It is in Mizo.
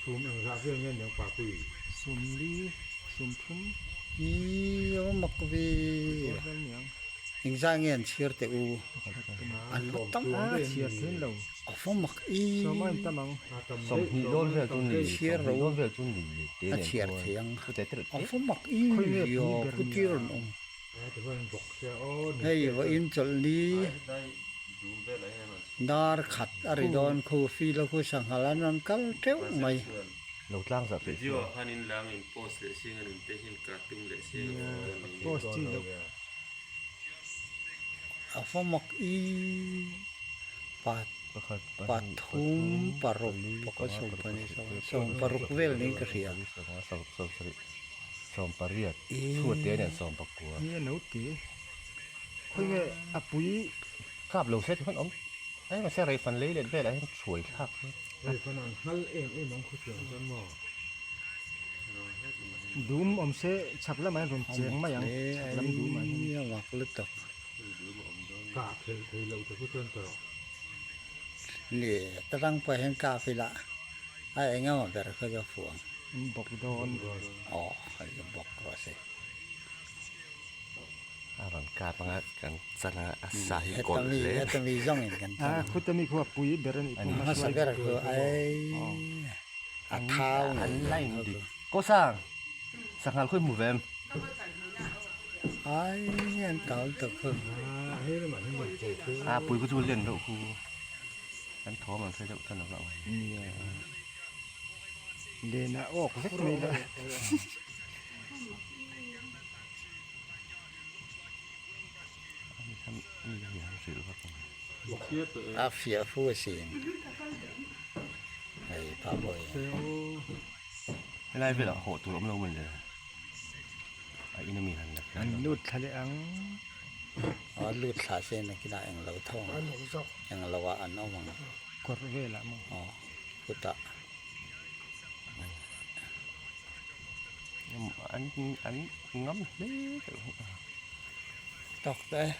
Sum engzah vel nge niang Papui? Sumli, sumthum. Ih a va mak ve. Engzah nge an chhiar teh u? An va tam a chhiar thin lo. A va mak i. Sawm a intam ang. Sawmhnih dawn vel chu ni, Chhiar sawmhnih ro. dawn vel chu ni te A nen chhiar chuan thei ang. chu te te A va mak i Khawi nge io pui ber khu nia. tir rawn awm. Hei vawiin chawlhni dar khat a ri dawn khu feel a khu sanghal an rawn kal teuh mai. Lo tlang zah peih Video ah khan in lang in post leh sing a nun te hian cartoon leh sing a awm dawn niin Post chi loh. A va mak i Pakhat, pahnih, pathum pathum, paruk pali, pakhat panga, sawm paruk, pahnih pasarih, sawm pariat, sawm paruk vel niin ka hria. Sawm sawm sawm sarih, sawm pariat, chhuat te nen sawm pakua. Nge no te, khawi nge a pui. Kap lo se ti khan awm, ai mahse reifan lei let velah hian hruai thlak hi. Reifan an nghal em em ang khawchhuah chuan maw. Dum awm se chhak lamah hian rawn cheng mai ang, chhak lam dumah hian. A mak lutuk. Kah theih thei loh te khu chuan ta rawh. Ni tarang pawh hian kap ila a eng emaw ber kha chu a fuh ang. An bawk dawn. Aw hei chu bawk rawh se. A rawn kap anga kan chan anga a sa hi kawlh hle. Heta mi zawng in kan chan. A khuta mi khu a pui ber a nih pawh hmasa ber khu ai a thau ngei. An line dik. Kawsang sanghal khawi hmu ve em? Ai an tal tak khu. A pui khu chu len deuh khu an thawm an hre deuh tan lo ang. Nia len a awk vek mai la. A fiah fu asin hei pa pawh hi. Helai velah hawh tur awm lo maw le. A in ami han la An lut thla leh ang. A lut thla se nakinah eng lo tho ang. Eng lo ah an awm ang. Kawr velah maw? Aw kutah. An an ngam hle deuh hi. Tawk ta e.